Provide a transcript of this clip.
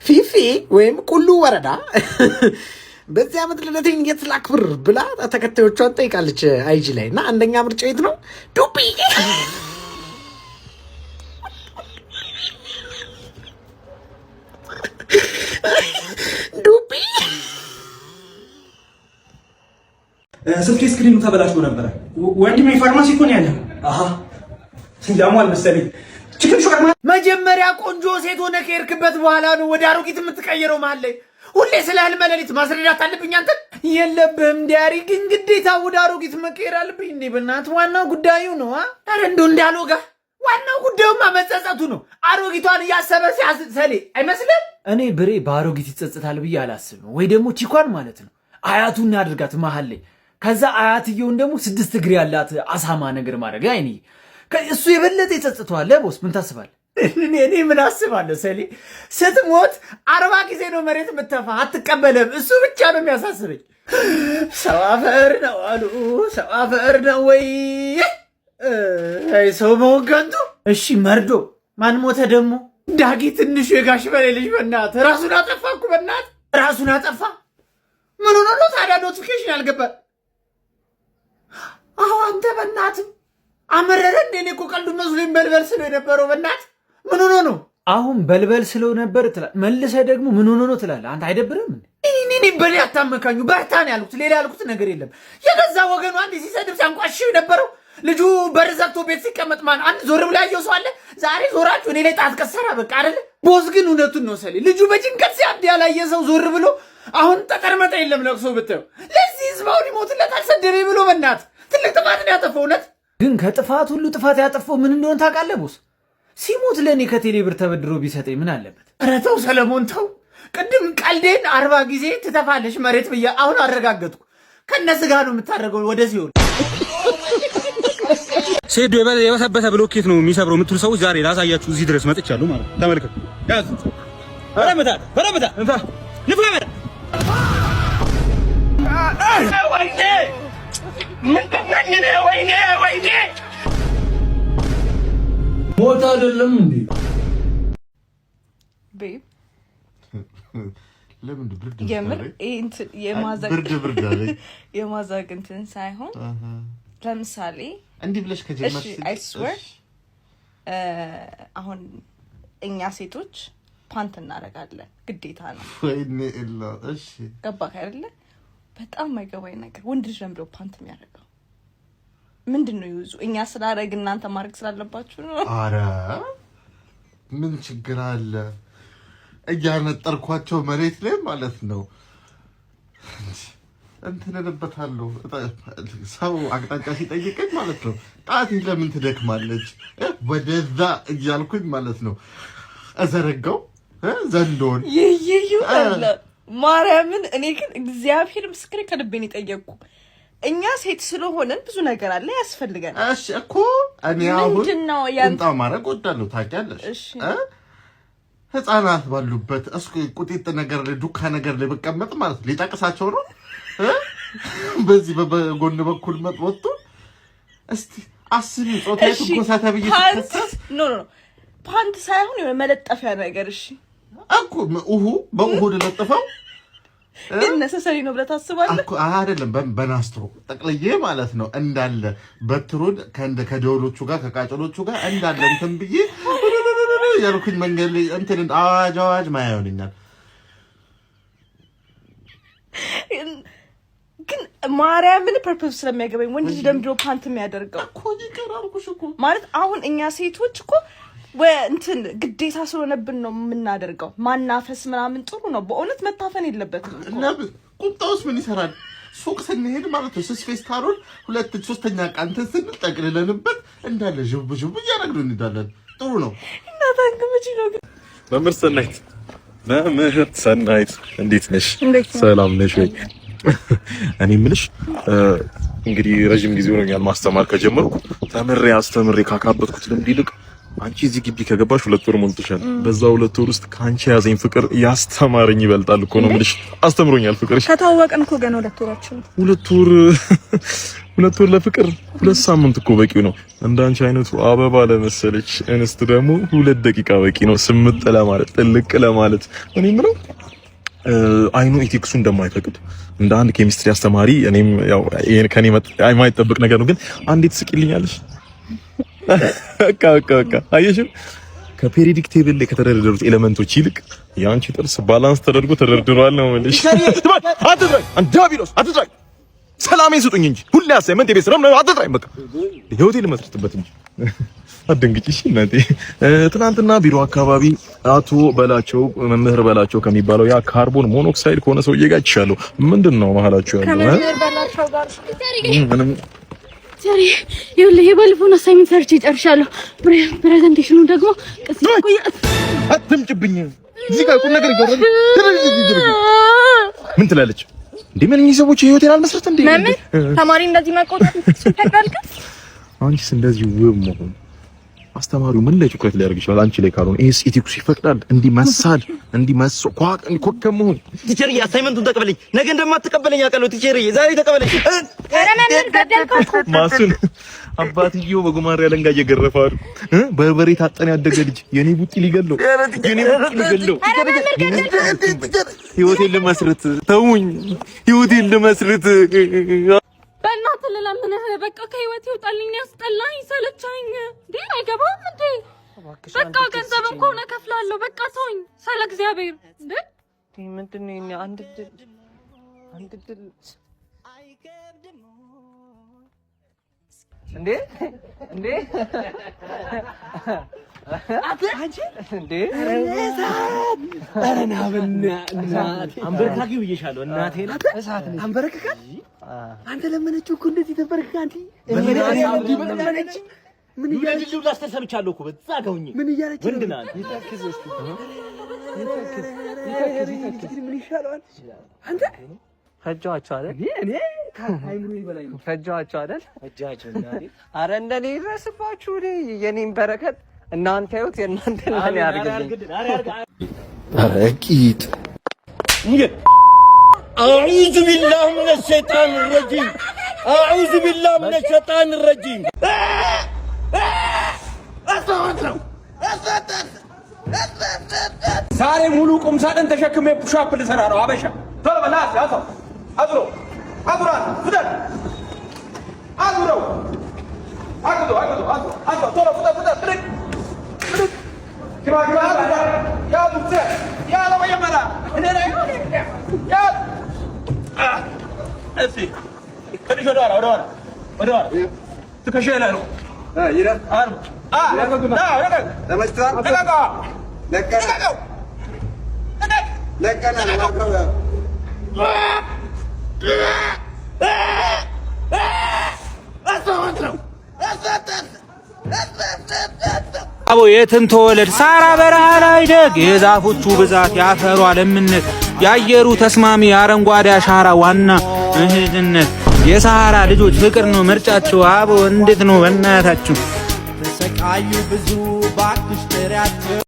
ፊፊ ወይም ቁሉ ወረዳ በዚህ ዓመት ልደቴን የት ላክብር ብላ ተከታዮቿን ጠይቃለች IG ላይ። እና አንደኛ ምርጫ የት ነው? ዱቢ። ዱቢ። ስልኬ screen ኑ ተበላሽቶ ነበረ። ወንድሜ ፋርማሲ እኮ ነው ያለው። አሃ፣ ያሟል መሰለኝ። Chicken ሾርማ። መጀመሪያ ቆንጆ ሴት ሆነ ከሄድክበት በኋላ ነው ወደ አሮጊት የምትቀየረው። መሀል ላይ ሁሌ ስለ ህልመ ሌሊት ማስረዳት አለብኝ። አንተን የለብህም diary ግን ግዴታ ወደ አሮጊት መቀየር አለብኝ እንዴ? በእናትህ ዋናው ጉዳዩ ነው። ኧረ እንደው እንዳልወጋ ዋናው ጉዳዩማ መጸጸቱ ነው። አሮጊቷን እያሰበ ሲያሰሌ አይመስልም? እኔ ብሬ በአሮጊት ይጸጸታል ብዬ አላስብም። ወይ ደግሞ ቺኳን ማለት ነው አያቱን ያድርጋት መሀል ላይ፣ ከዛ አያትየውን ደግሞ ስድስት እግር ያላት አሳማ ነገር ማድረግ አይኔ እሱ የበለጠ ይጸጽተዋል። Boss ምን ታስባለህ? እኔ ምን አስባለሁ? ሰሌ ስትሞት 40 ጊዜ ነው መሬት የምተፋ፣ አትቀበልም። እሱ ብቻ ነው የሚያሳስበኝ። ሰው አፈር ነው አሉ፣ ሰው አፈር ነው ወይ? ሰው መሆን ከንቱ። እሺ መርዶ ማን ሞተ ደግሞ? ዳጊ ትንሹ የጋሽ በላይ ልጅ በእናትህ ራሱን አጠፋ እኮ፣ በእናትህ ራሱን አጠፋ። ምን ሆኖ ነው ታዲያ notification ያልገባ? አዎ አንተ በእናትህ አመረረ እንዴ? እኔ እኮ ቀልዱ መስሎኝ በልበል ስለው የነበረው በእናትህ ምን ሆኖ ነው? አሁን በልበል ስለው ነበር ትላለህ፣ መልሰህ ደግሞ ምን ሆኖ ነው ትላለህ። አንተ አይደብርም? እኔ በኔ አታመካኙ። በርታ ነው ያልኩት፣ ሌላ ያልኩት ነገር የለም። የገዛ ወገኑ አንድ ሲሰድብ ሲያንቋሽሽ የነበረው ልጁ በር ዘግቶ ቤት ሲቀመጥ ማን አንድ ዞር ብሎ ያየው ሰው አለ? ዛሬ ዞራችሁ እኔ ላይ ጣት ቀሰራ። በቃ አይደለ? Boss ግን እውነቱን ነው ሰሌ። ልጁ በጭንቀት ሲያብድ ያላየ ሰው ዞር ብሎ አሁን ጠጠር መጣ የለም ለቅሶ ብታየው። ለዚህ ህዝብ አሁን ይሞትለታል ሰደበኝ ብሎ በእናትህ ትልቅ ጥፋት ነው ያጠፋው። እውነት ግን ከጥፋት ሁሉ ጥፋት ያጠፋው ምን እንደሆነ ታውቃለህ boss? ሲሞት ለእኔ ከቴሌ ብር ተበድሮ ቢሰጠኝ ምን አለበት? ኧረ ተው ሰለሞን ተው። ቅድም ቀልዴን 40 ጊዜ ትተፋለሽ መሬት ብዬ አሁን አረጋገጥኩ። ከነ ስጋ ነው የምታደርገው ወደ ሲሆን። ሴዶ የበሰበሰ ብሎኬት ነው የሚሰብረው የምትሉ ሰዎች ዛሬ ላሳያችሁ እዚህ ድረስ መጥቻለሁ ማለት ነው። ተመልከቱ። ያዝ። በረምታ በረምታ እንፋ ንፋ በረ ወይኔ ምንድን ነኝ እኔ? ወይኔ ወይኔ። ሞት አይደለም እንዴ? Babe. ለምን ብርድ? የምር ይሄ እንትን የማዛግ ብርድ ብርድ አለኝ። የማዛግ እንትን ሳይሆን ለምሳሌ እንዲህ ብለሽ ከጀመርሽ እሺ I swear አሁን እኛ ሴቶች ፓንት እናደርጋለን፣ ግዴታ ነው። ወይኔ ኤላ፣ እሺ። ገባህ አይደለ? በጣም የማይገባኝ ነገር ወንድ ልጅ ለምንድነው ፓንት የሚያደርገው? ምንድን ነው ይዙ እኛ ስላደረግ እናንተ ማድረግ ስላለባችሁ ነው? አረ ምን ችግር አለ? እያነጠርኳቸው መሬት ላይ ማለት ነው እንትን እልበታለሁ። ሰው አቅጣጫ ሲጠይቀኝ ማለት ነው ጣቴ ለምን ትደክማለች ወደዛ እያልኩኝ ማለት ነው እዘረጋው ዘንዶን። ይይዩ አለ ማርያምን። እኔ ግን እግዚአብሔር ምስክሬ ከልቤን የጠየቅኩ እኛ ሴት ስለሆነን ብዙ ነገር አለ ያስፈልገናል። እሺ እኮ እኔ አሁን ምንድን ነው ያን ቁምጣ ማድረግ እወዳለሁ ታውቂያለሽ። እሺ። እ? ህፃናት ባሉበት እስኩ ቁጢጥ ነገር ላይ ዱካ ነገር ላይ ብቀመጥ ማለት ነው ሊጠቅሳቸው ነው እ? በዚህ በጎን በኩል ወጥቶ እስቲ አስቢ ጾታዊ እሺ፣ ትንኮሳ ተብዬ ፓንት ስትከሰስ። No, no, no፣ ፓንት ሳይሆን የሆነ መለጠፊያ ነገር እሺ። እኮ እሁ በእሁ ልለጥፈው። ግን necessary ነው ብለህ ታስባለህ? እኮ አይደለም፣ በናስትሮ ጠቅልዬ ማለት ነው እንዳለ በትሩን ከእንደ ከደወሎቹ ጋር ከቃጭሎቹ ጋር እንዳለ እንትን ብዬ ያልኩኝ መንገድ ላይ እንትን አዋጅ አዋጅ ማያ ይሆነኛል። ግን ማርያምን purpose ስለሚያገባኝ ወንድ ልጅ ለምንድን ነው ፓንት የሚያደርገው? እኮ ይቅር አልኩሽ እኮ። ማለት አሁን እኛ ሴቶች እኮ እንትን ግዴታ ስለሆነብን ነው የምናደርገው። ማናፈስ ምናምን ጥሩ ነው በእውነት መታፈን የለበትም እኮ። ለምን ቁምጣውስ ምን ይሰራል? ሱቅ ስንሄድ ማለት ነው ስስ ፌስታሉን ሁለት ሶስተኛ ዕቃ እንትን ስንል ጠቅልለንበት እንዳለ ዥብ ዥብ እያደረግን እንሄዳለን። ጥሩ ነው። እናታን መቼ ነው ግን? መምህር ሰናይት፣ መምህር ሰናይት እንዴት ነሽ? ሰላም ነሽ ወይ? እኔ የምልሽ እንግዲህ ረጅም ጊዜ ሆኖኛል ማስተማር ከጀመርኩ። ተምሬ አስተምሬ ካካበትኩት ልምድ ይልቅ አንቺ እዚህ ግቢ ከገባሽ 2 ወር ሞልቶሻል። በዛ 2 ወር ውስጥ ከአንቺ ያዘኝ ፍቅር ያስተማረኝ ይበልጣል እኮ ነው የምልሽ። አስተምሮኛል ፍቅርሽ። ከተዋወቅን እኮ ገና 2 ወራችን ነው። 2 ወር። 2 ወር ለፍቅር 2 ሳምንት እኮ በቂው ነው። እንዳንቺ አይነቱ አበባ ለመሰለች እንስት ደግሞ 2 ደቂቃ በቂ ነው። ስምጥ ለማለት፣ ጥልቅ ለማለት። እኔ የምለው I know ethics ኡ እንደማይፈቅድ እንደ አንድ ኬሚስትሪ አስተማሪ እኔም ያው ይሄን ከኔ የማይጠበቅ ነገር ነው፣ ግን አንዴ ትስቂልኛለሽ። በቃ በቃ በቃ፣ አየሽው፣ ከ periodic table ላይ ከተደረደሩት element ኦች ይልቅ የአንቺ ጥርስ balance ተደርጎ ተደርድሯል ነው የምልሽ። አትጥራኝ፣ ዲያብሎስ አትጥራኝ። ሰላሜን ስጡኝ እንጂ ሁሌ assignment፣ የቤት ስራ ምናምን አትጥራኝ። በቃ ህይወቴን ልመስርትበት እንጂ አትደንግጪ። እሺ እናቴ። ትናንትና ቢሮ አካባቢ አቶ በላቸው፣ መምህር በላቸው ከሚባለው ያ carbon monoxide ከሆነ ሰውዬ ጋር አይቻለሁ። ምንድን ነው መሀላችሁ ያለው? ከመምህር በላቸው ጋር? ምንም። ዛሬ ይኸውልህ የባለፈውን assignment ሰርቼ ጨርሻለሁ። Presentation ኑ ደግሞ ቀስ አትምጭብኝ። እዚህ ጋር ቁም ነገር ይጎረል። ምን ትላለች እንዴ? ምን እኚህ ሰዎች ህይወቴን አልመስረት እንዴ? መምህር ተማሪ እንደዚህ መቆጣት ይፈቅዳል? አንቺስ እንደዚህ ውብ መሆን አስተማሪው ምን ላይ ትኩረት ሊያደርግ ይችላል? አንቺ ላይ ካልሆነ ይሄስ ethics ኡ ይፈቅዳል? እንዲህ መሳል፣ እንዲህ መሶ ኳቅ ኮከብ መሆን። Teacher ዬ፣ assignment ኡን ተቀበለኝ። ነገ እንደማትቀበለኝ አውቃለሁ። Teacher ዬ፣ ዛሬ ተቀበለኝ። ኧረ መምህር ገደልከው እኮ። ማሱን አባትየው በጉማሬ አለንጋ እየገረፈ አሉ። በርበሬ ታጠን ያደገ ልጅ የኔ ቡጢ ሊገለው፣ የኔ ቡጢ ሊገለው። ህይወቴን ልመስርት፣ ተውኝ፣ ህይወቴን ልመስርት። በእናትህ ልለምንህ፣ በቃ ከህይወት ይውጣልኝ። ያስጠላኝ፣ ሰለቸኝ። እንዴ አይገባም እንዴ? በቃ ገንዘብም ከሆነ እከፍላለሁ። በቃ ተወኝ፣ ስለ እግዚአብሔር እንዴ። ምንድን ነው የእኛ አንድ ድል፣ አንድ ድል እንዴ እንዴ እንዴ! አንበርካኪው ብዬሻለሁ። እናቴ ናት። አንበረክካል። አንተ ለመነችው እኮ እንደዚህ ተንበርክካ አንተ ለመነች። ምን እያለች ልጅ ላስተር ሰምቻለሁ እኮ በዛ ጋር ሆኜ። ምን እያለች ወንድ ነህ አንተ። ምን ይሻለዋል አንተ? ፈጃቸው አይደል? እኔ ከአይምሮዬ በላይ ነው። ፈጃቸው አይደል? ፈጃቸው እናቴ። አረ እንደኔ ይድረስባችሁ። እኔ የኔን በረከት እናንተ ይሁት፣ የእናንተ ለኔ ያድርግልኝ። ኧረ ቂጥ። أعوذ بالله من الشيطان الرجيم، أعوذ بالله من الشيطان الرجيم። ዛሬ ሙሉ ቁም ሳጥን ተሸክሜ push up ልሰራ ነው። አበሻ ቶሎ በል፣ አዘው፣ አዙረው፣ አዙራ፣ ፍጠን፣ አዙረው፣ አግዞ አግዞ አግዞ አግዞ፣ ቶሎ ፍጠን ፍጠን፣ ብድግ ብድግ፣ ግባ ግባ፣ ያዙ፣ ፍጠን፣ ያዘው፣ መጀመሪያ እኔ ላይ ያዝ። እስኪ ትንሽ ወደ ኋላ፣ ወደ ኋላ፣ ወደ ኋላ፣ ትከሻዬ ላይ ነው። ልቀቀው፣ ልቀቀው። አቦ የትም ተወለድ ሳራ በረሃ ላይ ደግ፣ የዛፎቹ ብዛት፣ የአፈሯ ለምነት፣ የአየሩ ተስማሚ፣ የአረንጓዴ አሻራ ዋና እህትነት፣ የሰሃራ ልጆች ፍቅር ነው ምርጫቸው። አቦ እንዴት ነው በእናታችሁ? ተሰቃዩ ብዙ ባክሽ ጥሪያቸው።